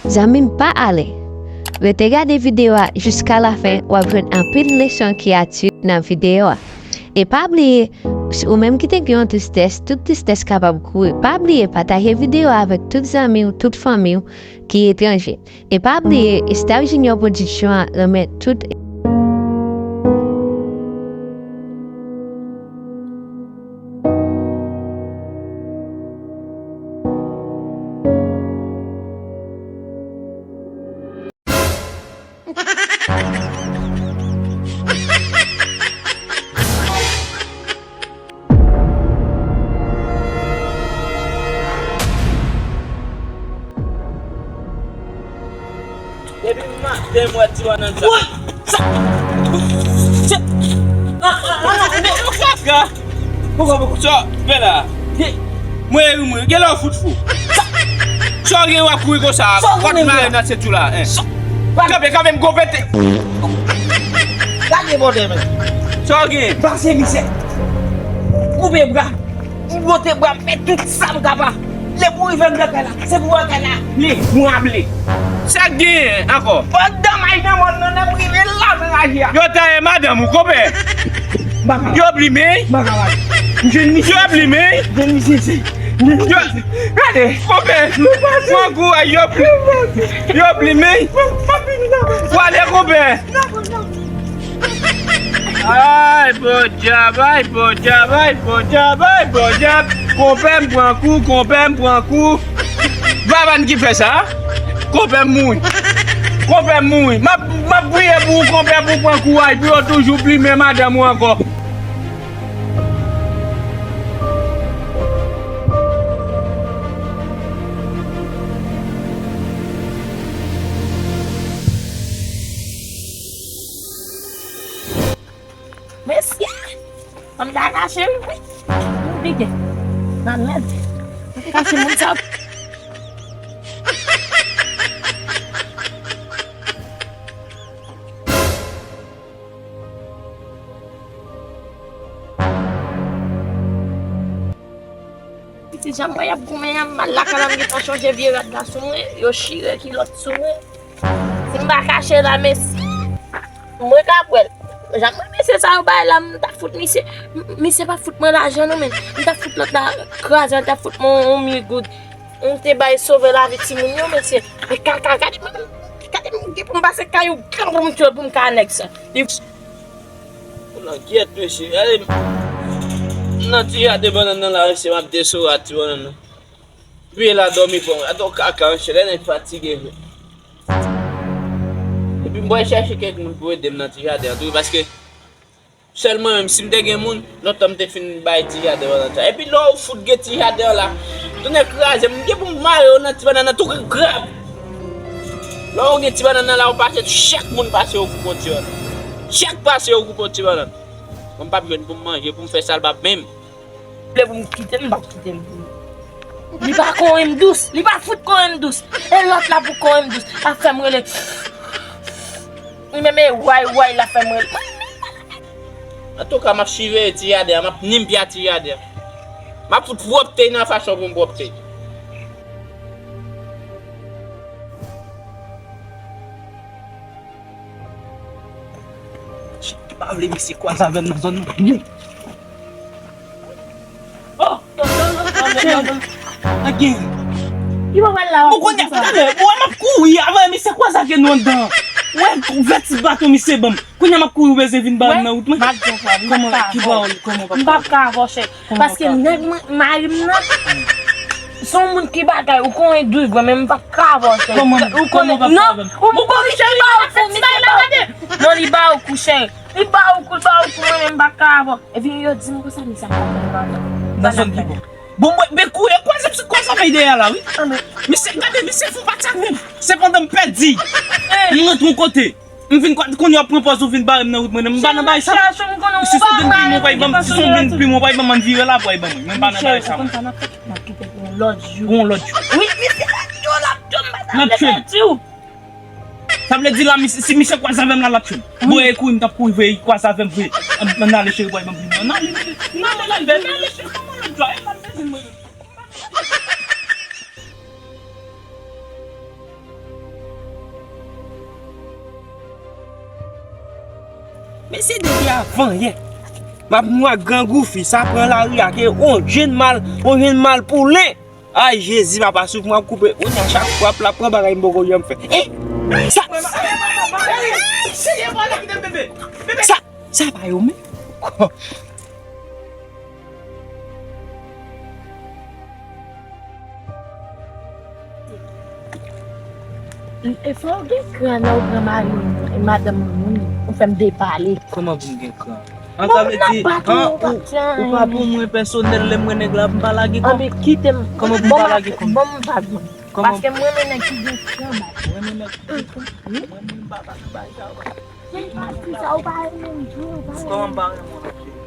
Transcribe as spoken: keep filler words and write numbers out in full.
Zanmi m, pa ale. Rete gade videyo a jiska lafen, w ap jwenn anpil leson ki a tire nan videyo a. E pa bliye, si ou menm ki te gen yon tristès, tout tristès kapab kouri. Pa bliye pataje videyo a avèk tout zanmi w, tout fanmi w ki etranje. E pa bliye, Star Junior Production an renmen tout. Depi maten m wè ti bannann sa. Wa! Sa? Se... Ah, ah, ah, ah, men... Kaka! Poko, poko. Sa, fè la. Mwen, mwen, gen lè w fout fou. Sa w gen w ap kouri konsa? Sa w gen, kòt mare nan senti w la, en. Kanpe, kanpe, m gon pete. Gade bòdè, men. Sa w gen? Pase misye. Koupe bra. M wote bra, m fè tout sa m kapab. Lè pou rive anndan kay la, se pou wè kay la ble, nwa ble. Sa k genyen ankò? Pandan m al nan mòn nan, lè m rive la nan raje a. Yo taye madanm ou, konpè. M pa ka. Yo blimen. M pa ka. M jwenn misye. Yo blimen. M jwenn misye isi. M jwenn misye isi. Gade. Konpè. Pran kouraj, yo blimen. Yo blimen. Pale, konpè. Ay, podyab, ay, podyab, ay, podyab, ay, podyab. Konpè m pran kou, konpè m pran kou. Vavann ki fè sa? Konpè m mouri. Konpè m mouri. M ap, m ap priye pou ou, konpè, pou w pran kouraj, pou yo toujou plimen madanm ou ankò. Mesye! Ann ta kache m wi. M pike. Nan mèd. Kache moun sa. Ti janm mwen y ap goumen an, m al lakay la, m gentan chanje vye rad la sou mwen, yo chire kilòt sou mwen. Si m pa kache la, mesye, mwen ka pwèl. Jan mwen mesye sa yo bay la, m ta fout misye, m- misye pa fout mwen lajan non, men m ta fout lòt la kraze, l ta fout mwen yon mil goud. M te bay sove lavi timoun yo, mesye. E kaka, gade mwen, gade mwen, gen pou m pase kay ou, gen pou m tchwèl pou m ka nèg sa. Li Langyèt, mesye. Gade, m nan ti jaden bannann nan la, mesye, m ap desore ak ti bannann nan. Piye la dòmi pran mwen. Atò kaka, mesye, lè nèg fatige vre. Epi m pral chèche kèk moun pou ede m nan ti jaden an tou, paske sèl mwen menm, si m te gen moun, lontan m te fin bay ti jaden bannann sa. Epi lè w fout gen ti jaden an la, tounen kraze, m gen pou m mare w nan ti bannann nan tou grab. Lè w gen ti bannann nan la, w pase, chak moun pase yo pou konti yo. Chak pase yo pou konti bannann. Mwen m p ap jwenn pou m manje, pou m fè sa l p ap menm. Vle pou m kite l, m p ap kite l pou li. Li pa konyen m dous, li pa fout konyen m dous. E lòt la pou konyen m dous. L ap fè m rele. Li menm e way way l ap fè m rele. Antouka, m ap siveye ti jaden an, m ap ni m pye a ti jaden an. M ap fout pwòpte nan fason pou m pwòpte. Cheri, pa vle misye kwaze avè m nan zòn nan. Oh! Cheri, anyen. Ou konnen, talè, bon, m ap kouri avan misye kwaze avè nou anndan. Wè, vèt ti baton misye ban m. Kounye a m ap kouri, ou bezwen vin bare m nan wout mwen? M ap di w sa, m p ap ka avè w. Kòman, ki pawòl, kòman w p ap ka avè w? M p ap ka avè w, cheri. Paske nèg mwen, mari m nan, se yon moun ki bagay, ou konnen dous vre, men m p ap ka avè w, cheri. Kòman, kòman w p ap ka avè m? Ou konnen, non, ou konnen, cheri, li ba ou kou, misye ba ou kou. Non, li ba ou kou, cheri. Li ba ou kou, li ba ou kou, mwen menm m p ap ka avè w. Epi yo di m konsa, misye ap fè m nan, nan zòn ki bò. Bon, mwen, men kouri, kwaze m sot kwaze avè l dèyè la, wi. Misye, gade, misye fè yon pati ak mwen. Sepandan m pèdi. M rantre yon kote. M vin kwa-, kounye a w ap pran pòz ou vin bare m nan wout mwen. M pa nan bagay sa. Si se yon grenn plim ou pral ban m, si se yon grenn plim ou pral ban m, ann vire la pou w al ban mwen. Mwen pa nan bagay sa, mwen. N ap kite pou yon lòt jou. Pou yon lòt jou. Wi, misye lòt jou l ap tchwe m, m pa ta vle pèdi w. Sa vle di la, misye, si misye kwaze avè m la, l ap tchwe m. Bon, e kouri, m t ap kouri vre, li kwaze avè m vre. Ann, ann ale, cheri, pou w al ban m vin. Ann ale, ann ale, ann ale, cheri, kòman lòt jou a? E pa bezwen mwen. Men se depi avan yè. M ap nwa grangou fi, sa pran lari a ke on jenn mal, on jenn mal poulen. Ay, Jezi, papa, souf mwen ap koupe. Ou nan chak fwa, l ap pran bagay m poko janm fè. Eh! Sa, sa, sa pa yo menm. E fò w gen kran lè w pran mari m, madanm moun, ou fè m depale. Kòman pou m gen kran? An, sa vle di, an, ou, ou pa pou mwen pèsonèl, lè m wè nèg la, m pa lage kò m. Anben, kite m. Kòman pou m pa lage kò m? Bon, m pa bon. Kòman? Paske m renmen nèg ki gen kran, ba. Ou renmen nèg ki gen kran? Wi. Mwen menm, m pa, pa nan bagay sa yo. Se pati sa, ou pa renmen m tou, ou pa renmen m. Kòman m pa renmen w non, cheri?